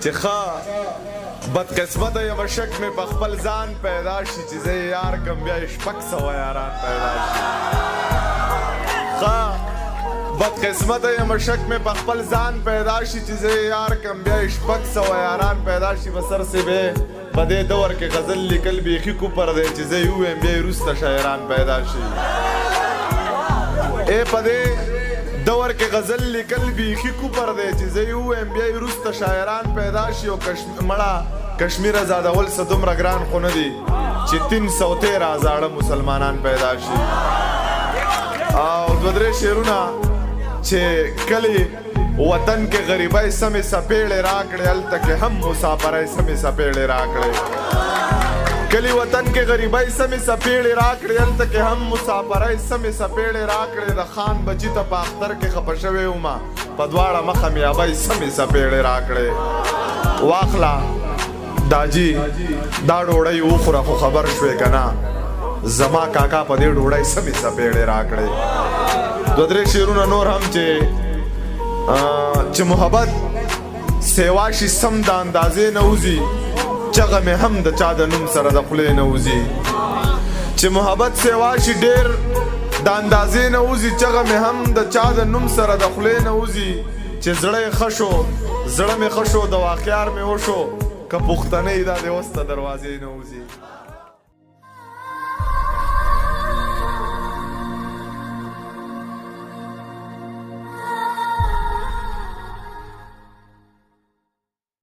چې ښه بدقسمته یم، شک مې په خپل ځان پیدا شي چې زه یې یار کم، بیا یې 600 یاران پیدا شي. ښه بدقسمته یم، شک مې په خپل ځان پیدا شي چې زه یې یار کم، بیا یې 600 یاران پیدا شي. بسر سي به په دې دور کې غزل لیکل بیخي کوپر دی، چې زه یې ووایم، بیا یې وروسته شاعران پیدا شي. ای په دې دور کې غزل لیکل بیخي کوپر دی، چې زه یې ووایم، بیا یې وروسته شاعران پیدا شي. او مړه کشمیر آزادول څه دومره ګران خو نه دي چې 313 زاړه مسلمانان پیدا شي. او دوه درې شعرونه چې کلی وطن کې غریبۍ سمې سپېړې راکړې، هلته کې هم مسافرۍ سمې سپېړې راکړې. کلی وطن کې غریبۍ سمې سپېړې راکړې، هلته کې هم مسافرۍ سمې سپېړې راکړې. د خان بچی ته په اختر کې خپه شوی ومه، په دواړه مخه مې ابۍ سمې سپېړې راکړې. واخله داجی دا ډوډۍ وخوره، خو خبر شوې که نه، زما کاکا په دې ډوډۍ سمې سپېړې راکړې. دوه درې شعرونه نور هم چې محبت سیوا شي سم د اندازې نه وځي، چغه مې هم د چا د نوم سره د خولې نه وځي. چې محبت سیوا شي ډېر د اندازې نه وځي، چغه مې هم د چا د نوم سره د خولې نه وځي. چې زړه یې ښه شو، زړه مې ښه شو، د واقعار مې وشو، که پښتنې دا د اوس د دروازې نه وځي.